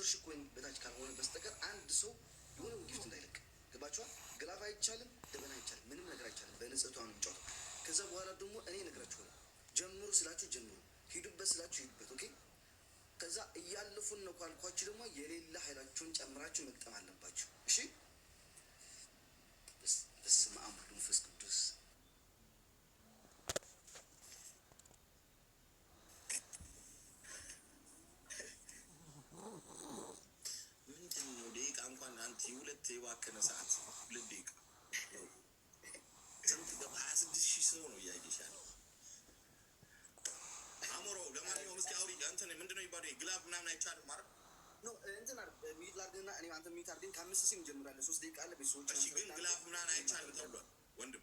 10,000 coin በታች ካልሆነ በስተቀር አንድ ሰው የሆነ gift እንዳይለቅ። ገባችኋል? Glove አይቻልም፣ ደበና አይቻልም፣ ምንም ነገር አይቻልም። በንጽህቷ ነው የሚጫወተው። ከዛ በኋላ ደግሞ እኔ እነግራችኋለሁ። ጀምሩ ስላችሁ ጀምሩ፣ ሂዱበት ስላችሁ ሂዱበት። Okay፣ ከዛ እያለፉን ነው ካልኳችሁ ደግሞ የሌላ ኃይላችሁን ጨምራችሁ መግጠም አለባችሁ። እሺ፣ በስመ አብ ወወልድ ወመንፈስ ቅዱስ። ምንድን ነው ደቂቃ እንኳን አንተ የሁለት የባከነ ሰዓት 2 ደቂቃ ስንት ገባ? 26,000 ሰው ነው እያየሽ ያለው አሞራው። ለማንኛውም እስኪ አውሪ፣ እንትን ምንድን ነው የሚባለው glove ምናምን አይቻልም ማለት No፣ እንትን mute ላድርግና እኔ አንተ mute አድርገኝ። ከ5,000 እንጀምራለን። 3 ደቂቃ አለ። ቤተሰቦች እሺ፣ ግን glove ምናምን አይቻልም ተብሏል ወንድም።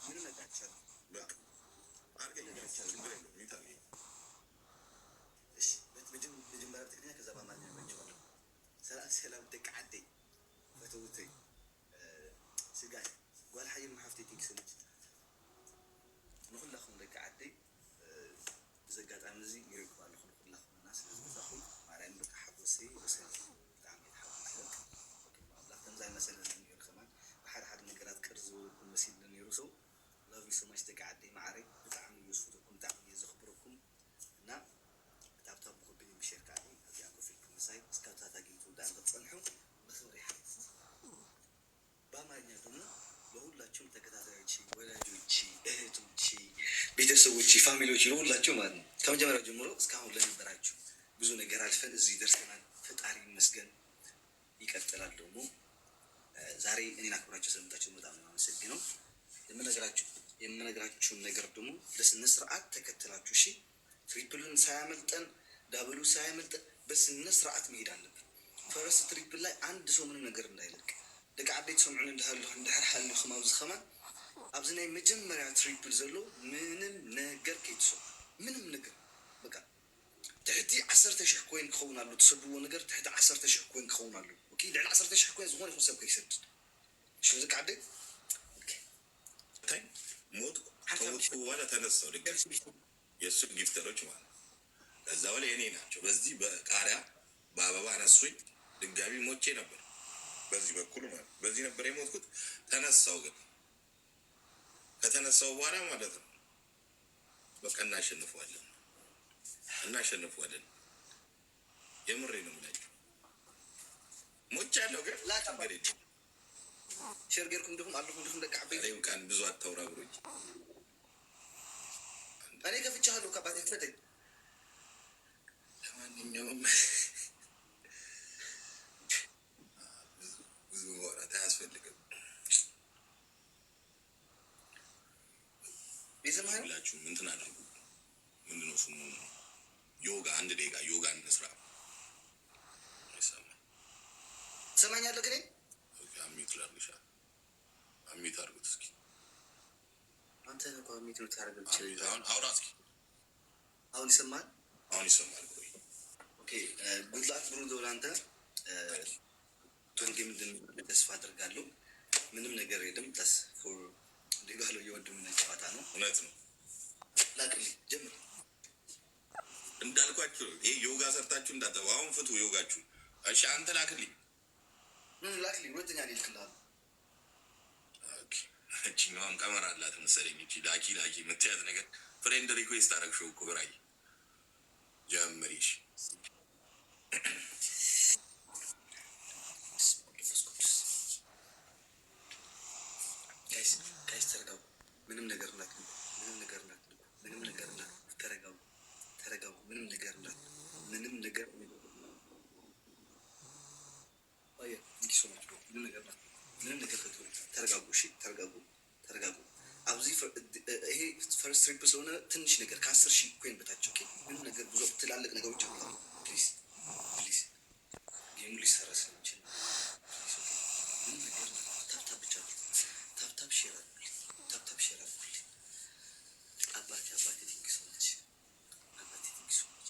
ምንም ነገር አይቻልም። በቃ አድርገኝ፣ ችግር የለውም፣ mute አድርገኝ። እሺ፣ መጀመሪያ በትግርኛ ከዛ በአማርኛ እነግራቸዋለሁ። ሰላም ሰላም ደቂ ዓደይ፣ ፈተውተይ፣ ስጋይ፣ ጓል ሓየል መሓፍተይ፣ thank so much ንኩላኹም ደቂ ዓደይ። እዚ ኣጋጣሚ እዚ ይረክብ ኣለኹ ንኩላኹም እና ስለ ዝመፃኹም ማርያም በቃ ሓጎሰይ ወሰን ብጣዕሚ እየ ተሓጒሰ። ኣምላኽ ከምዚ ኣይመሰለኒ ነይሩ ከማን ብሓደ ሓደ ነገራት ቅር ዝበለኩም መሲልኒ ነይሩ። So love you so much ደቂ ዓደይ ማዕረይ፣ ብጣዕሚ እዩ ዝፈትወኩም፣ ብጣዕሚ እየ ዘኽብረኩም። እና tap tap ብ copy ብ share ከዓ ኣብዚኣ ኮፍ ኢልኩም ምሳይ እስካብ ታታ game ትውዳእ ንክትፀንሑ ብክብሪ ይሓትት። በአማርኛ ደግሞ ለሁላችሁም ተከታታዮች፣ ወዳጆች፣ እህቶች፣ ቤተሰቦች፣ family ዎች ለሁላችሁ ማለት ነው። ከመጀመሪያው ጀምሮ እስካሁን ለነበራችሁ ብዙ ነገር አልፈን እዚህ ደርሰናል። ፈጣሪ ይመስገን። ይቀጥላል ደግሞ። ዛሬ እኔን አክብራችሁ ስለመጣችሁ በጣም ነው የማመሰግነው። የምነግራችሁን ነገር ደግሞ በስነ ስርዓት ተከትላችሁ፣ እሺ፣ triple ን ሳያመልጠን double ኡ ሳያመልጠን በስነ ስርዓት መሄድ አለብን። First triple ላይ አንድ ሰው ምንም ነገር እንዳይለቅ። ደቂ ዓበይቲ ሰምዑን እንድሕር ሃሊኹም ኣብዚ ኸማን ኣብዚ ናይ መጀመርያ triple ዘሎ ምንም ነገር ከይትሰቡ፣ ምንም ነገር በቃ ትሕቲ 10,000 coin ክኸውን ኣሎ። ትሰድዎ ነገር ትሕቲ 10,000 coin ክኸውን ኣሎ። Okay፣ ልዕሊ 10,000 coin ዝኾነ ይኹን ሰብ ከይሰድድ። እሺ ደቂ ዓደይ፣ okay። ታይ ሞት ከሞትኩ በኋላ ተነሳው ድጋሚ የእሱ gifter ኦች ማለት ነው። ከዛ በኋላ የኔ ናቸው። በዚህ በቃሪያ በአበባ አነሱኝ። ድጋሚ ሞቼ ነበር። በዚህ በኩል ማለት በዚህ ነበር የሞትኩት። ተነሳው ግን ከተነሳው በኋላ ማለት ነው በቃ እናሸንፈዋለን፣ እናሸንፈዋለን። የምሬ ነው የምላችሁ። ሞቻለሁ ግን ችግር የለም። Share ጌርኩም ዲኹም ኣለኹም ዲኹም ደቂ ዓበይቲ? ኧረ ይብቃን፣ ብዙ አታውራ ብሮኝ። እኔ ከፍቼሃለሁ፣ ካባቴ ክፈተኝ። ለማንኛውም ብዙ ማውራት አያስፈልግም። የሰማኸኝ ነው? ሁላችሁም እንትን አድርጉ። ምንድነው ስሙ? ዮጋ፣ 1 ደቂቃ ዮጋ እንስራ። አይሰማም። ትሰማኛለህ ግን? Okay፣ unmute ላድርግሻ። Unmute አድርጉት እስኪ። አንተ እንኳ mute ነው ታደርገው። Unmute አሁን አውራ እስኪ። አሁን ይሰማል? አሁን ይሰማል። ቆይ። Okay፣ good luck ብሩዶ፣ ለአንተ ጥሩ game እንደሚሆን ተስፋ አድርጋለሁ። ምንም ነገር የለም። That's for ሊጋሎ የወንድምነት ጨዋታ ነው። እውነት ነው። ላክልኝ፣ ጀምር። እንዳልኳችሁ ነው። ይሄ ዮጋ ሰርታችሁ እንዳጠቡ አሁን ፍቱ ዮጋችሁ። እሺ አንተ ላክልኝ። ምን ላክልኝ? ሁለተኛ እኔ እልክልሃለሁ። Okay፣ እቺኛዋም ቀመር አላት መሰለኝ። እቺ ላኪ ላኪ የምትያት ነገር friend request አደረግሽው እኮ ብራይ። ጀምሪ እሺ። መንፈስ ቅዱስ። Guys, guys፣ ተረጋጉ። ምንም ነገር እንዳትንኩ። ምንም ነገር እንዳትንኩ። ምንም ነገር እንዳትንኩ። ተረጋጉ፣ ተረጋጉ። ምንም ነገር እንዳትንኩ። ምንም ነገር አየ እንዲህ ሰው ናቸው። ምንም ነገር እንዳትንኩ። ምንም ነገር ከትሉ ተረጋጉ። እሺ ተረጋጉ፣ ተረጋጉ። ኣብዚ ይሄ first triple ስለሆነ ትንሽ ነገር ከ10,000 coin በታች፣ okay። ምንም ነገር ብዙ ትላልቅ ነገሮች አሉ። Please, please፣ game ኡ ሊሰራ ስለሚችል please፣ okay። ምንም ነገር tap tap ብቻ አድርጉ። Tap tap share አድርጉልኝ። Tap tap share አድርጉልኝ። አባቴ አባቴ፣ thank so much አባቴ፣ thank so much,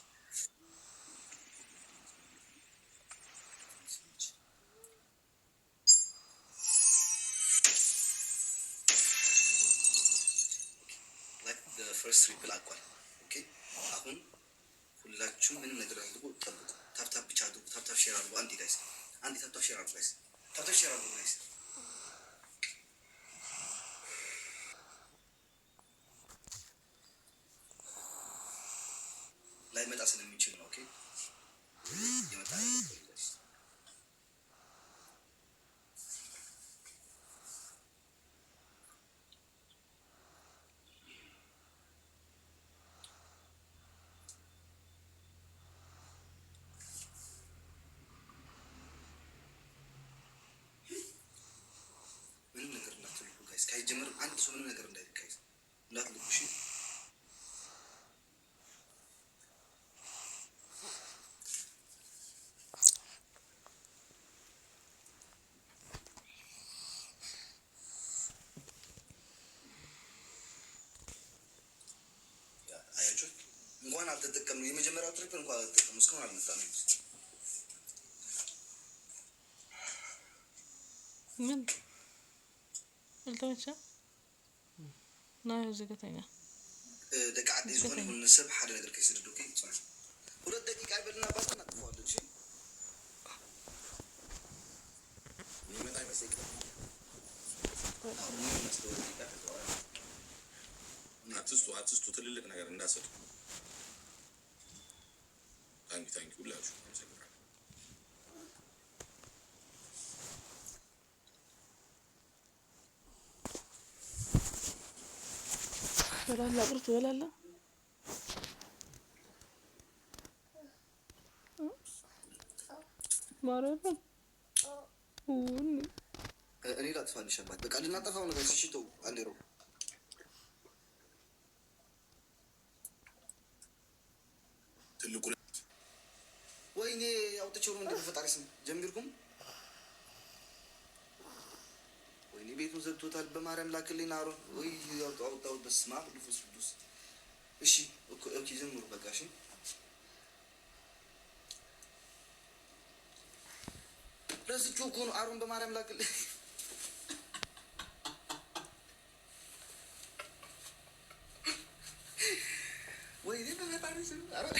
thank so much። Like first triple አልቋል። Okay፣ አሁን ሁላችሁም ምንም ነገር አድርጉ፣ ጠብቁ። Tap tap ብቻ አድርጉ። Tap tap Tap tap share አድርጉ። አንዴ guys፣ አንዴ tap tap share አድርጉ guys። Tap tap share አድርጉ guys። ላይመጣ ስለሚችል ነው። Okay የመጣ guys። ምንም ነገር እንዳትልኩ guys። ካይጀምርም አንድ ሰው ምንም ነገር እንዳይልክ guys፣ እንዳትልኩ እሺ። አያችሁት? እንኳን አልተጠቀምነው የመጀመሪያው triple እንኳን አልተጠቀምነው፣ እስካሁን አልመጣም። ምን አልተመቸህም? ና እዚህ ጋ ተኛ። ደቂ ዓዲ ዝኾነ ይኹን ሰብ ሓደ ነገር ከይስድድ። Okay ፅንሑ፣ 2 ደቂቃ ይበልና ባታ እናጥፈዋለን። እሺ። የሚመጣ አይመስለኝም። አሁን የሚመስለው ደቂቃ ከዛ በኋላ አትስጡ አትስጡ፣ ትልልቅ ነገር እንዳሰጡ። Thank you, thank you ሁላችሁ አመሰግናለሁ። ትበላለህ? አቁር ትበላለህ? ማርያምን እኔ ላጥፋልሽ አባት፣ በቃ ልናጠፋው ነገር። እሺ ተው አንዴ ነው። ትልቁ ወይኔ አውጥቼው ነው እንደ በፈጣሪ ስም ጀምርኩም። ወይኔ ቤቱን ዘግቶታል። በማርያም ላክልኝ አሮን። ወይ አውጣው። በስመ አብ ወመንፈስ ቅዱስ። እሺ okay ጀምሩ በቃ እሺ። ረስቼው እኮ ነው አሮን፣ በማርያም ላክልኝ። ወይኔ በፈጣሪ ስም አሮን።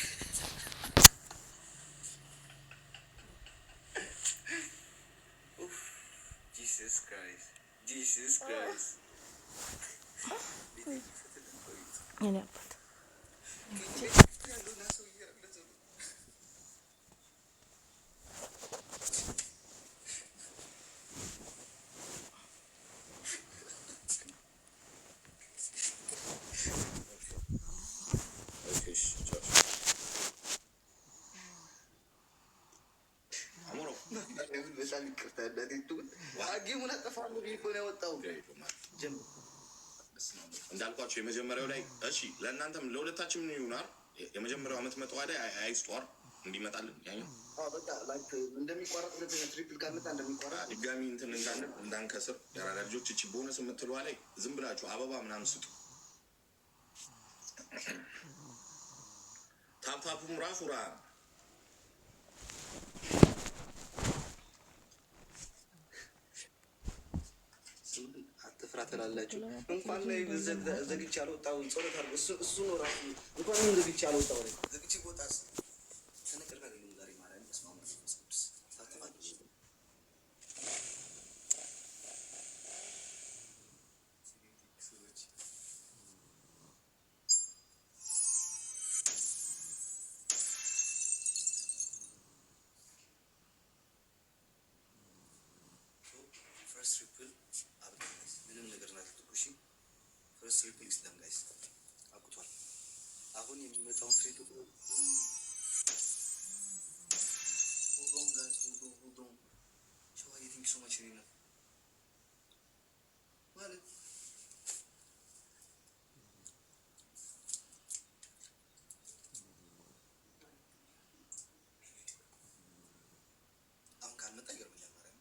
Jesus Christ, Jesus Christ. የኔ አባት። Okay፣ እሺ፣ ቻው። አሞራው። በጣም ይቅርታ እናቴ ትሙት። Game ኡን አጠፋለሁ ብዬ እኮ ነው ያወጣው። ጀምር። እንዳልኳቸው የመጀመሪያው ላይ እሺ፣ ለእናንተም ለሁለታችን ምን ይሁናል? የመጀመሪያው አመት መጠዋ ላይ አይስጧር እንዲመጣልን ያኛው። አዎ በቃ like እንደሚቋረጥ፣ ሁለተኛ triple ካልመጣ እንደሚቋረጥ። ድጋሚ እንትን እንዳንል እንዳንከስር፣ የአራዳ ልጆች እቺ ቦነስ የምትለዋ ላይ ዝም ብላችሁ አበባ ምናምን ስጡ። Tap tap ኡም ራሱ ራ አትፍራ ትላላችሁ። እንኳን ላይ ዘግቼ አልወጣሁም። ጸሎት አድርጎ እሱ ነው ራሱ እንኳን ዘግቼ አልወጣሁም። ዘግቼ ብወጣስ ተነቅርካ ግን ዛሬ ማርያም በስመ አብ ወመንፈስ ቅዱስ ታተፋለች። First triple አብቃ guys። ምንም ነገር እንዳትልኩ እሺ። First triple is done guys፣ አብቅቷል። አሁን የሚመጣውን triple፣ hold on guys፣ hold on, hold on። ሸዋዬ thank you so much ነው ማለት። አሁን ካልመጣ ይገርመኛል። ማርያም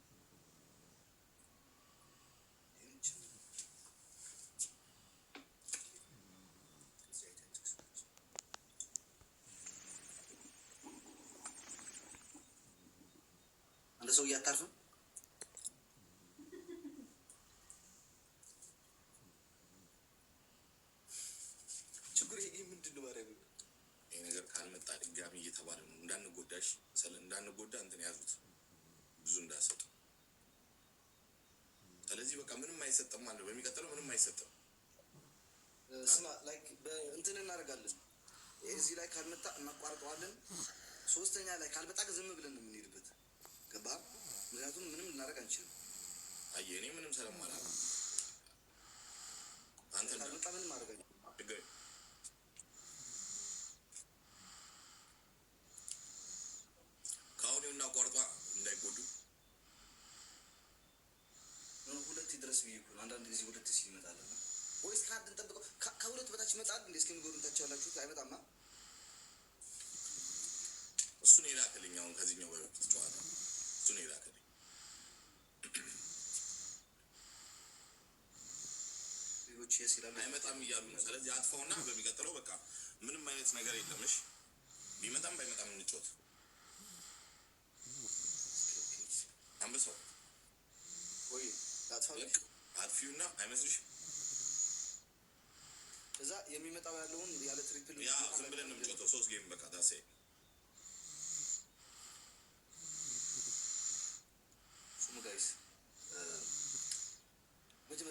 ይህን እዚህ አይተን ሰዎች። አንድ ሰው እያታርፍም። ችግሩ ይሄ ምንድን ነው? ማርያም። ይህ ነገር ካልመጣ ድጋሚ እየተባለ ነው እንዳንጎዳ። እንዳንጎዳሽ እንዳንጎዳ እንትን ያዙት ብዙ እንዳሰጡ። ስለዚህ በቃ ምንም አይሰጥም ማለት ነው። በሚቀጥለው ምንም አይሰጥም። ስማ like እንትን እናደርጋለን። እዚህ ላይ ካልመጣ እናቋርጠዋለን። ሶስተኛ ላይ ካልመጣ ዝም ብለን ነው የምንሄድበት። ገባህ? ምክንያቱም ምንም ልናደርግ አንችልም። አየህ እኔ ምንም ስለማላውቅ አንተ ካልመጣ ምንም ማድረግ አንችልም። ችግር ከአሁኑ እናቋርጧ እንዳይጎዱ ሁለት ድረስ ብዬ እኮ ነው። አንዳንድ ጊዜ ሁለት ሲል ይመጣል ወይስ ከአንድ እንጠብቀው? ከሁለት በታች ይመጣል እንዴ? እስከሚጎዱን ታች ያላችሁት አይመጣማ። እሱን የላክልኝ አሁን ከዚህኛው በፊት ጨዋታ እሱን የላክልኝ። ሌሎች yes ይላሉ። አይመጣም እያሉ ነው። ስለዚህ አጥፋውና በሚቀጥለው በቃ ምንም አይነት ነገር የለም። እሺ ቢመጣም ባይመጣም እንጫወት። አንበሳው ወይ አጥፋው፣ አጥፊውና አይመስልሽም? እዛ የሚመጣው ያለውን ያለ triple ያ ዝም ብለን ነው የምንጫወተው። ሶስት game በቃ that's it። ስሙ guys፣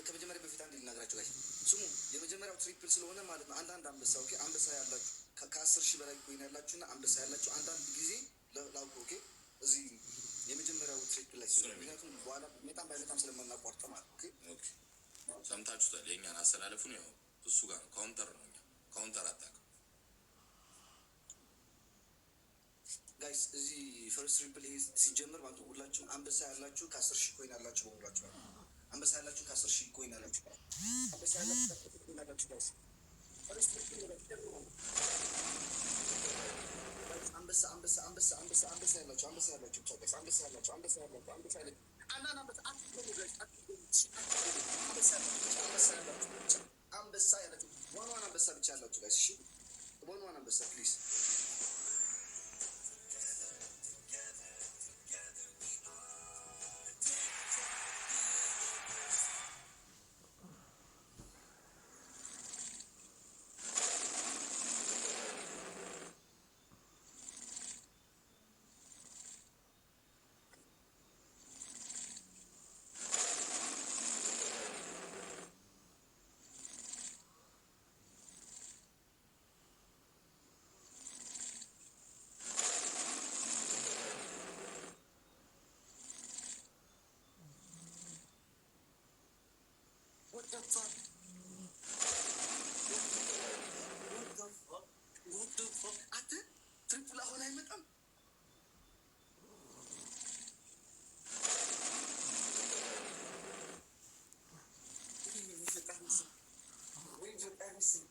ከመጀመሪያ በፊት አንድ ልናገራችሁ guys ስሙ። የመጀመሪያው triple ስለሆነ ማለት ነው። አንዳንድ አንበሳ okay፣ አንበሳ ያላችሁ ከ10,000 በላይ coin ያላችሁ እና አንበሳ ያላችሁ አንዳንድ ጊዜ ላኩ። Okay፣ እዚህ የመጀመሪያው triple ላይ ስለሆነ ምክንያቱም በኋላ መጣም ባይመጣም ስለማናቋርጠው ማለት okay። Okay ሰምታችሁታል። የእኛን አሰላለፉን ያው እሱ ጋር ነው። Counter ነው፣ እኛ counter attack። Guys እዚህ first triple ይሄ ሲጀምር ማለት ነው ሁላችሁም አንበሳ ያላችሁ ከ10,000 coin ያላችሁ በሙላችሁ ማለት ነው። አንበሳ ያላችሁ ከ10,000 coin ያላችሁ፣ አንበሳ ያላችሁ ከ10,000 coin ያላችሁ guys first triple ላይ አንበሳ አንበሳ አንበሳ አንበሳ አንበሳ ያላችሁ፣ አንበሳ ያላችሁ ብቻ guys፣ አንበሳ ያላችሁ፣ አንበሳ ያላችሁ፣ አንበሳ ያላችሁ፣ አንዳንድ አንበሳ አትገቡ guys፣ አትገቡ፣ አንበሳ ያላችሁ ብቻ፣ አንበሳ ያላችሁ ብቻ፣ አንበሳ ያላችሁ one one አንበሳ ብቻ ያላችሁ guys፣ እሺ one one አንበሳ please። What the fuck? What the fuck? What the fuck? አንተ triple አሁን አይመጣም። ወይ ፈጣሪ ስም፣ ወይ ፈጣሪ ስም፣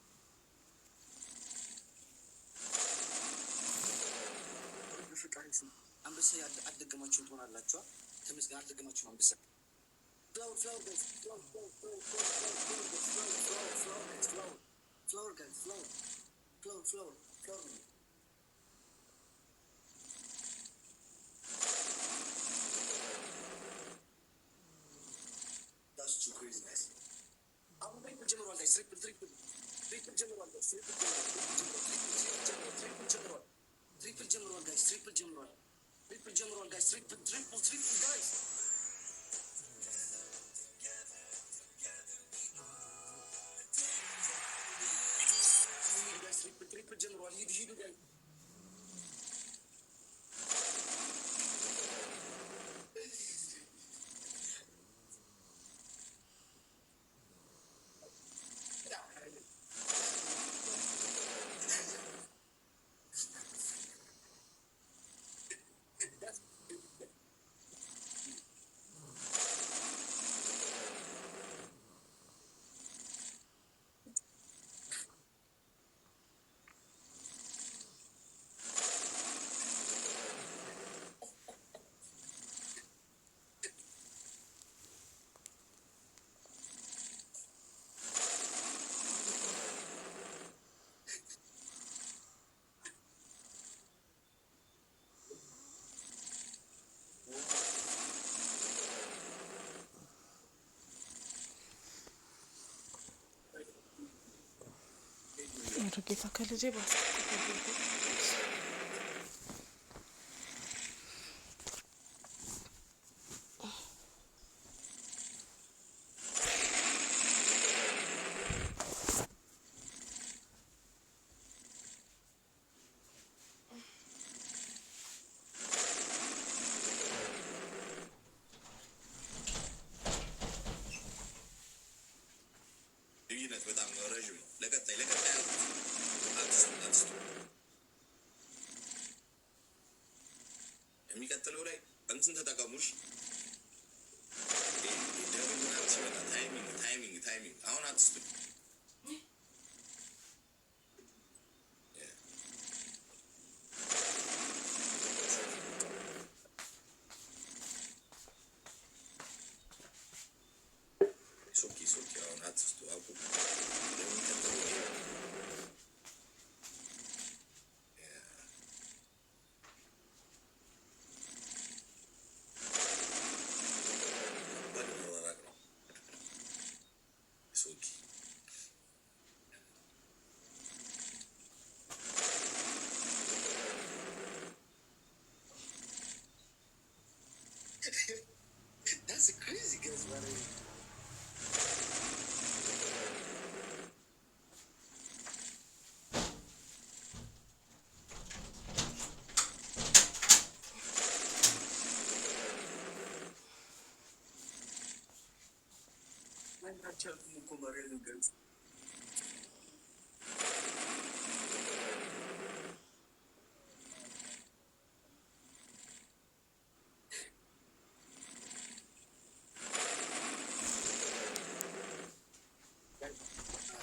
ወይ ፈጣሪ ስም። አንበሳ አልደገማችሁም ትሆናላችኋ። ተመስገን አልደገማችሁም አንበሳ። Flower, flower, guys. Flower, flower, flower, flower, flower, flower, flower, flower, guys. Flower, flower, guys. Flower, flower, flower, flower. That's too crazy, guys. አሁን triple ጀምሯል guys። Triple, triple, triple ጀምሯል guys። Triple ጀምሯል። Triple ጀምሯል። Triple ጀምሯል guys። Triple ጀምሯል። Triple ጀምሯል guys። Triple, triple, triple guys። ሂዱ guys። Triple, triple ጀምሯል። ሂዱ፣ ሂዱ guys። ኧረ ጌታ ከልጄ ባስ። የሚቀጥለው ላይ እንትን ተጠቀሙሽ። Double ምናምን ሲመጣ timing timing timing። አሁን አትስጡ። ሶኪ ሶኪ አሁን አትስጡ። አቁ ለሚቀጥለው game። ከባድ መራራቅ ነው። ሶኪ። That's crazy, guys. ማርያምን። አልቻልኩም እኮ ማርያምን guys።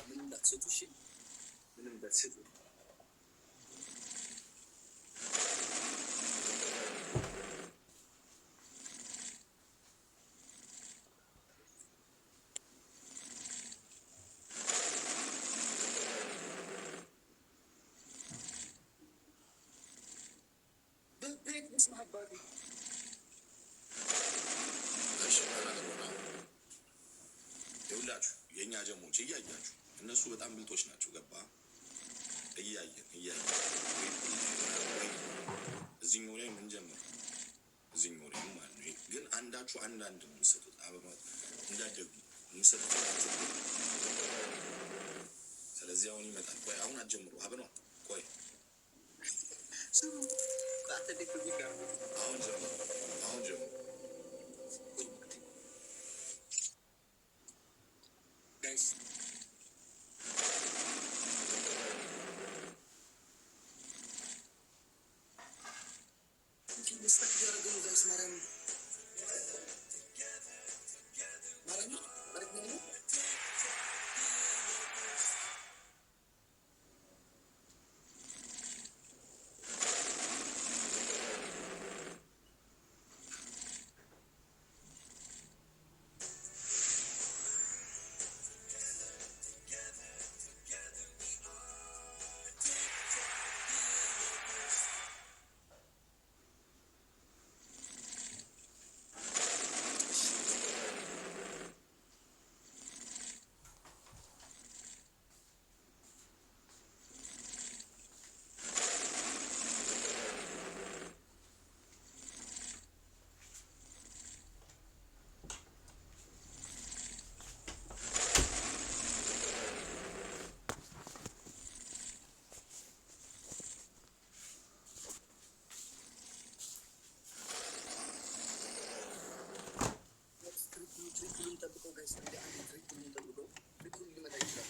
ምንም እንዳትሰጡ እሺ፣ ምንም እንዳትሰጡ። በብሬክ ስማ አባቴ። እሺ ተናገሩ ነው። ይኸውላችሁ የእኛ ጀሞች እያያችሁ እነሱ በጣም ብልጦች ናቸው። ገባ እያየን እያየን ወይ እዚህኛው ላይ ምን ጀምር እዚህኛው ላይ ማለት ነው። ግን አንዳችሁ አንዳንድ ነው የምትሰጡት። አበባ እንዳደግሙ የምትሰጡት አትደግሙ። ስለዚህ አሁን ይመጣል። ቆይ አሁን አትጀምሩ። አብነው ቆይ። ስሙ አንተ እንዴት ነው የሚቀርበው? አሁን ጀምሩ። አሁን ጀምሩ። Guys, stuck እያደረገ ነው guys። ማርያም ማርያም ማርያም ነው። Triple ኡን ጠብቀው guys። እንደ አንድ triple ኡን ጠብቀው። Triple ኡ ሊመጣ ይችላል።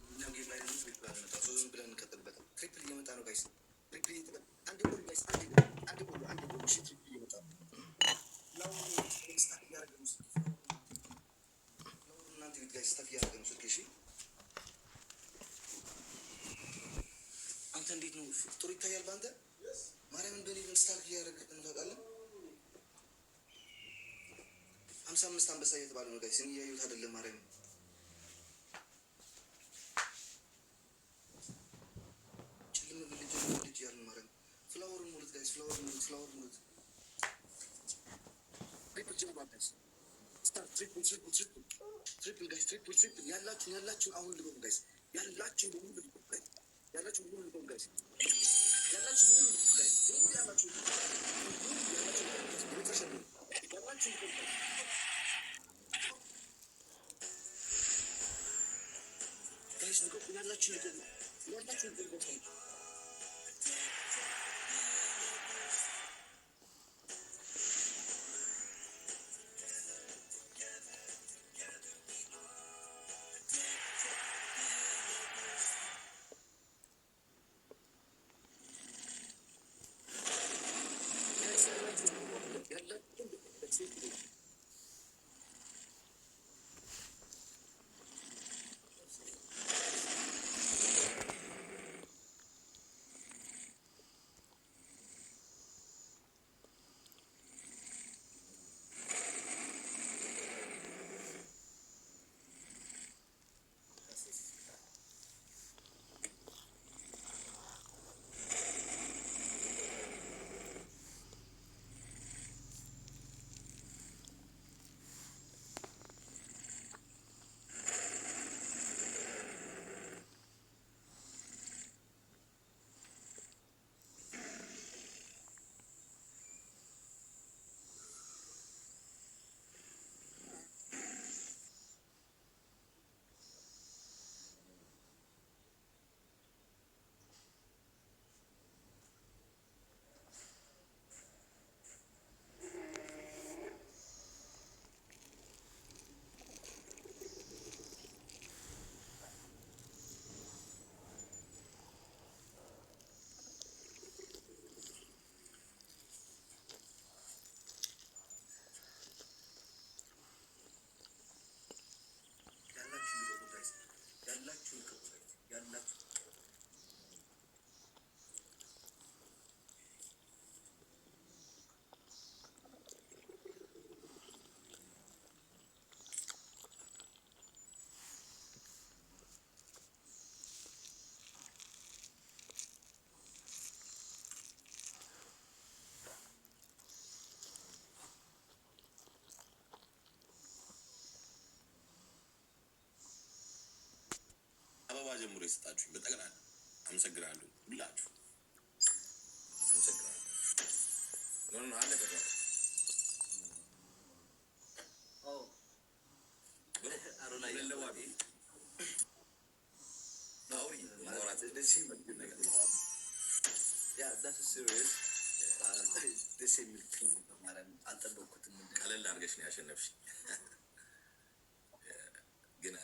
እኛው game ላይ ደግሞ triple አልመጣም። So ዝም ብለን እንቀጥልበታል። Triple እየመጣ ነው guys። Triple እየመጣ አንድ ጎል guys፣ አንድ ጎል፣ አንድ ጎል፣ አንድ ጎል። እሺ triple እየመጣ ነው። Flower stuck እያደረገ ነው ስልኬ። Flower እናንተ ቤት guys stuck እያደረገ ነው ስልኬ። እሺ አንተ እንዴት ነው? ጥሩ ይታያል በአንተ? ማርያምን በእኔ ግን stuck እያደረገ ነው ታውቃለህ። 55 አንበሳ እየተባለ ነው guys። እኔ እያየሁት አይደለም ማርያምን። ጭልም ብልጅ ልጅ እያሉ ማርያም። Flower ሙሉት guys፣ flower ሙሉት፣ flower ሙሉት። Triple ጀምሯል guys። Start triple triple triple triple guys፣ triple triple። ያላችሁን ያላችሁን አሁን ልቀቁ guys። ያላችሁን በሙሉ ልቀቁ guys። ያላችሁን በሙሉ ልቀቁ guys። ያላችሁን በሙሉ ልቀቁ guys። በሙሉ ያላችሁን በሙሉ ያላችሁን ልቀቁ guys። የመጨረሻ ነው። ያላችሁን ልቀቁ guys። Guys ልቀቁ፣ ያላችሁን ልቀቁ። ያላችሁ ጉልበት ያላችሁ ያላችሁ ልቀቁ guys፣ ያላችሁ ልቀቁ guys፣ ያላችሁ። አበባ ጀምሮ የሰጣችሁኝ በጠቅላላ አመሰግናለሁ። ሁላችሁ አመሰግናለሁ። No, no, አለቀ ጨዋታ። አዎ። አሮና። ለዋቢ አውሪ ማውራት ደስ የሚል ነገር። Yeah, that's serious። ደስ የሚል ፊልም ነው። ማርያም አልጠበቅኩትም። እንደ ቀለል አድርገሽ ነው ያሸነፍሽ። ግን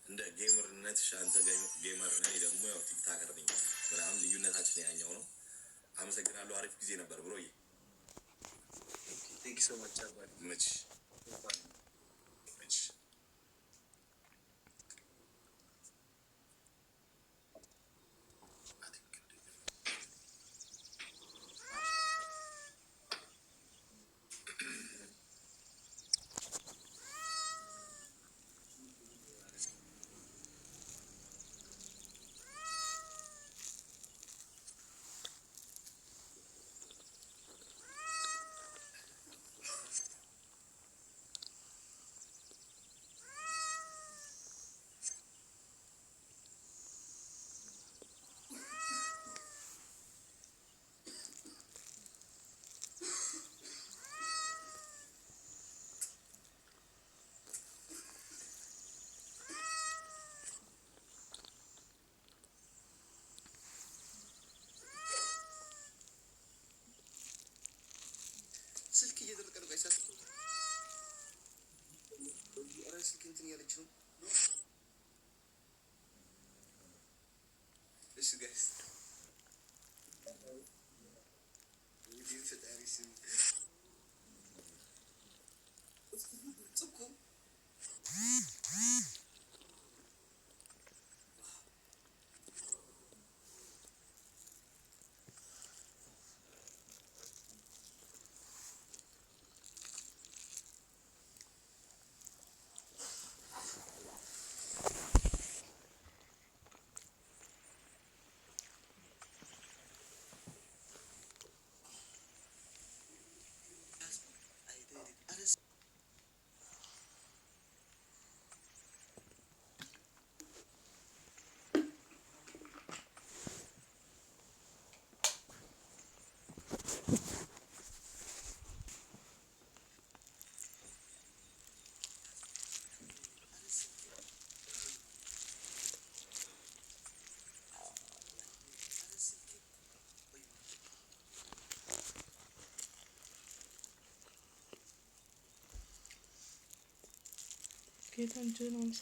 እንደ gamer ነትሽ አንተ gamer ነህ፣ እኔ ደግሞ ያው TikToker ነኝ ምናምን ልዩነታችን ያኛው ነው። አመሰግናለሁ። አሪፍ ጊዜ ነበር bro ዬ። Thank you so much አባቴ። መች መች። ስልክ እየደረቀ ነው guys። ኧረ ስልክ እንትን እያለች ነው። እሺ guys፣ እንግዲህ ፈጣሪ ስም ጽኩ። ኧረ ጌታ እጅህን አንሳ።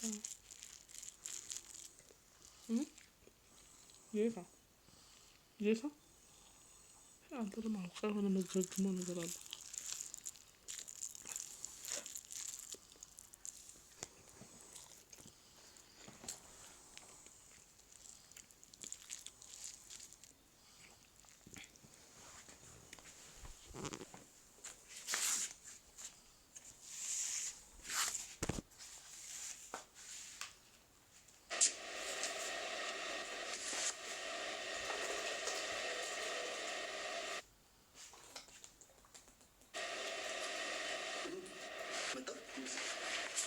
ጌታ ጌታ አንተ ደግሞ አውቀህ የሆነ መገግመው ነገር አለ።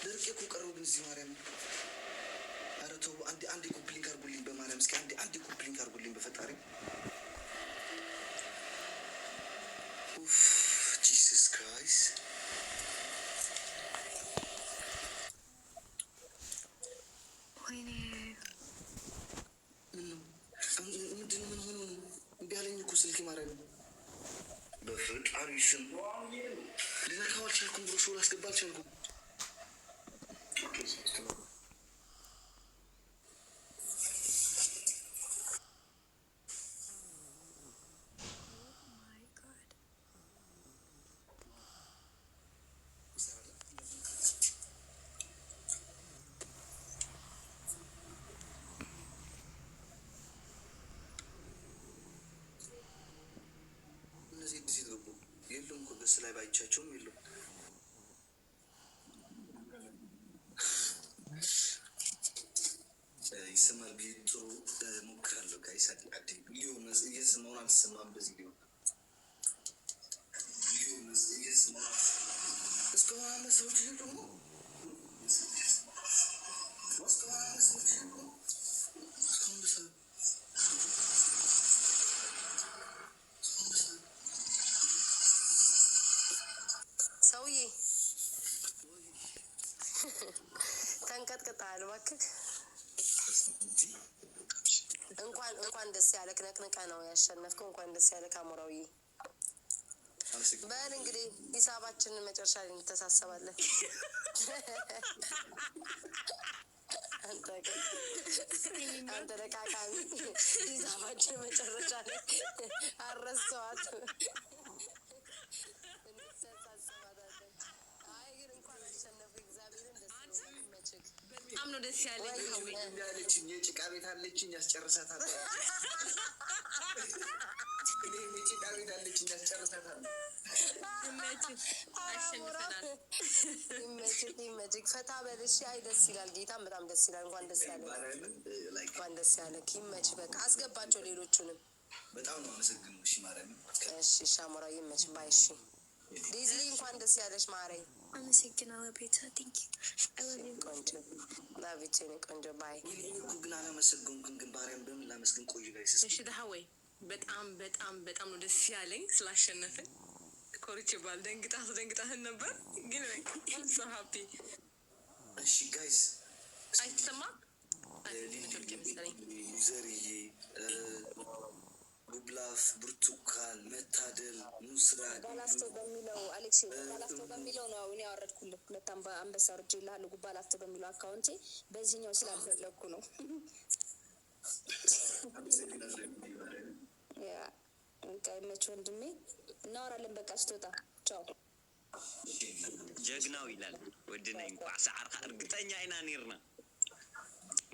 ደርቄ እኮ ቀረሁ ግን እዚህ ማርያም። ኧረ ተው፣ አንዴ አንዴ copy link አድርጉልኝ በማርያም። እስኪ አንዴ አንዴ copy link አድርጉልኝ በፈጣሪ። ኡፍ፣ Jesus Christ። ወይኔ! ምን ነው? ምንድን ነው? ምን ሆኖ ነው? እምቢ አለኝ እኮ ስልኬ። ማርያም፣ በፈጣሪ ስም ልነካው አልቻልኩም። ብሮ ሰው ላስገባ አልቻልኩም። My God. እነዚህ ጊዜ ገቡ የሉም እኮ፣ ገስ ላይ ባይቻቸውም የሉም። ይሰማል ብዬ ጥሩ ሞክራለሁ። Guys፣ አዲ ሊሆን እየተሰማውን አልተሰማም። በዚህ ሊሆን እየተሰማውን እስካሁን 5 ሰዎች የሉም። እስካሁን 5 ሰዎች የሉም። እስካሁን በሰ ሰውዬ ተንቀጥቅጠሃል እባክህ። እንኳን ደስ ያለክ። ነቅንቀ ነው ያሸነፍከው። እንኳን ደስ ያለክ አሞራውዬ። በል እንግዲህ ሂሳባችንን መጨረሻ ላይ እንተሳሰባለን። አንተ ግን አንተ ደቃቃሚ ሂሳባችን መጨረሻ ላይ አረስተዋት እንተሳሰባታለን። አይ ግን እንኳን አሸነፍክ፣ እግዚአብሔርን ደስ ብሎኛል። ይመችክ። በጣም ነው ደስ ያለኝ። ሀዊ። አለችኝ፣ የጭቃ ቤት አለችኝ፣ ያስጨርሳታል። እኔም የጭቃ ቤት አለችኝ፣ ያስጨርሳታል። ይመችህ፣ አሸንፈናል። ይመችክ፣ ይመችክ። ፈታ በል እሺ። አይ ደስ ይላል፣ ጌታም በጣም ደስ ይላል። እንኳን ደስ ያለህ፣ ማርያምን like እንኳን ደስ ያለህ። ይመችህ። በቃ አስገባቸው ሌሎቹንም። በጣም ነው አመሰግነው። እሺ ማርያምን። እሺ፣ አሞራው ይመች። Bye። እሺ ዴዚ፣ እንኳን ደስ ያለሽ ማሬ። አመሰግናለሁ ቤታ። Thank you, I love you. ቆንጆ ላቪቼ ቆንጆ፣ bye። እኔ እኮ ግን አላመሰገንኩም። ግን ማርያም በምን ላመስግን? ቆዩ guys። እሺ ሀወይ፣ በጣም በጣም በጣም ነው ደስ ያለኝ ስላሸነፍን። ኮርቼ ባል ደንግጣ አስደንግጣህን ነበር ግን so happy። እሺ guys። አይሰማም ኔትወርክ መሰለኝ። ዘርዬ፣ ጉብላፍ፣ ብርቱካን፣ መታደል፣ ኑስራ። ጉባ ላፍቶ በሚለው፣ አሌክስ፣ ጉባ ላፍቶ በሚለው ነው እኔ ያወረድኩልህ። ሁለት አንበሳ አውርጄልሃለሁ። ጉባ ላፍቶ በሚለው account ኤ፣ በዚህኛው ስላልፈለግኩ ነው። Yeah፣ በቃ ይመች ወንድሜ፣ እናወራለን። በቃ ስትወጣ ቻው። ጀግናው ይላል ወድነኝ። እንኳዕ ሰዓርካ፣ እርግጠኛ ኢና ነርና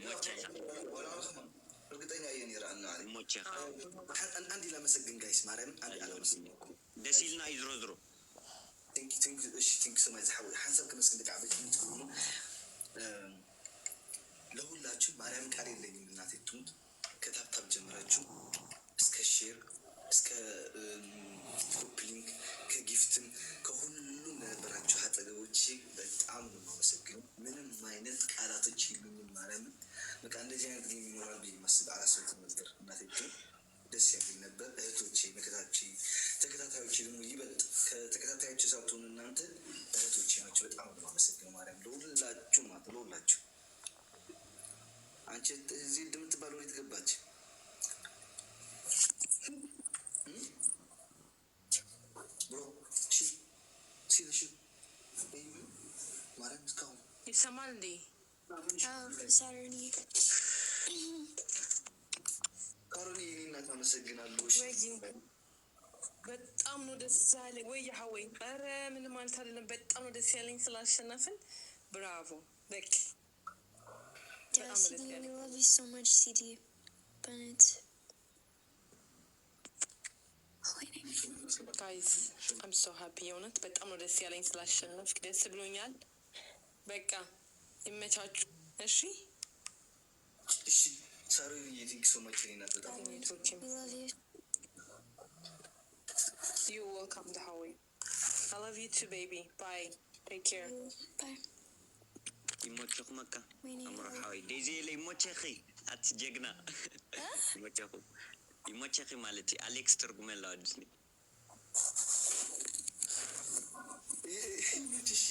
ሞቼኻ። እርግጠኛ እየ ነይረ ኣነ። ሞቼኻ። አንድ ላመሰግን guys፣ ማርያምን አንድ አላመሰግንኩም። ደስ ኢልና እዩ ዝሮ ዝሮ። Thank you, thank you። እሺ፣ thank you so much ዝሓወይ። ሓንሳብ ከመስግን ደቂ ዓበይቲ ትብሉ ለሁላችሁ ማርያም ቃል የለኝም። እናቴ ትሙት፣ ከ tap tap ጀምራችሁ እስከ share፣ እስከ copy link፣ ከ gift ም ከሁሉም ለነበራችሁ አጠገቦች በጣም ነው የማመሰግነው። ምንም አይነት ቃላቶች የሉኝም። ማርያምን በቃ እንደዚህ አይነት game ይኖራል ብዬ ማስብ አላሰብኩም ነበር። እናቴ ትሙት ደስ የሚል ነበር። እህቶቼ፣ መከታቼ፣ ተከታታዮቼ ደግሞ ይበልጥ ከተከታታዮቼ ሳትሆኑ እናንተ እህቶቼ ናቸው። በጣም ነው የማመሰግነው ማርያም ለሁላችሁ ማለት ለሁላችሁ። አንቺ እዚህ እንደምትባል ወዴት ገባች? Bro ሺ ሺ ሺ ማርያም እስካሁን ይሰማል እንዴ? አዎ ሳሮኒ። ሳሮኒ የኔ እናት አመሰግናለሁ። እሺ። ወይ በጣም ነው ደስ ያለኝ። ወይ ሀወይ፣ ኧረ ምንም ማለት አይደለም። በጣም ነው ደስ ያለኝ ስላሸነፍን። Bravo በቃ። Yeah, በጣም ነው ደስ ሲዲ, we ያለኝ። love you so much, ሲዲ። በእውነት ወይኔ። Guys, I'm so happy። የእውነት በጣም ነው ደስ ያለኝ ስላሸነፍክ፣ ደስ ብሎኛል። በቃ ይመቻችሁ። እሺ። እሺ ሳሮኒ፣ thank you so much የኔ እናት በጣም። ኔትወርክ። We love you. You welcome ሀወይ። I love you too, baby. Bye. Take care. Bye. ይሞቸኹም መካ። ወይኔ። ኣምሮ ሓወይ ዴዚ የለ ይሞቸኺ ኣቲ ጀግና፣ ይሞቸኹ ይሞቸኺ ማለት እዩ። ኣሌክስ ትርጉመላ ወድስኒ። ይመችሽ።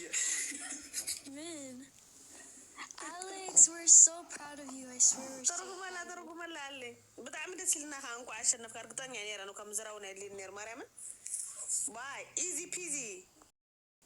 ምን Alex, we're so proud of you. I swear we're so ተርጉመላ ተርጉመላ አለ። ብጣዕሚ ደስ ኢልና ከዓ እንኳ ኣሸነፍካ። እርግጠኛ ነረ ነው ከም ዝራውን የድልየኒ ነይሩ። ማርያምን bye, easy peasy.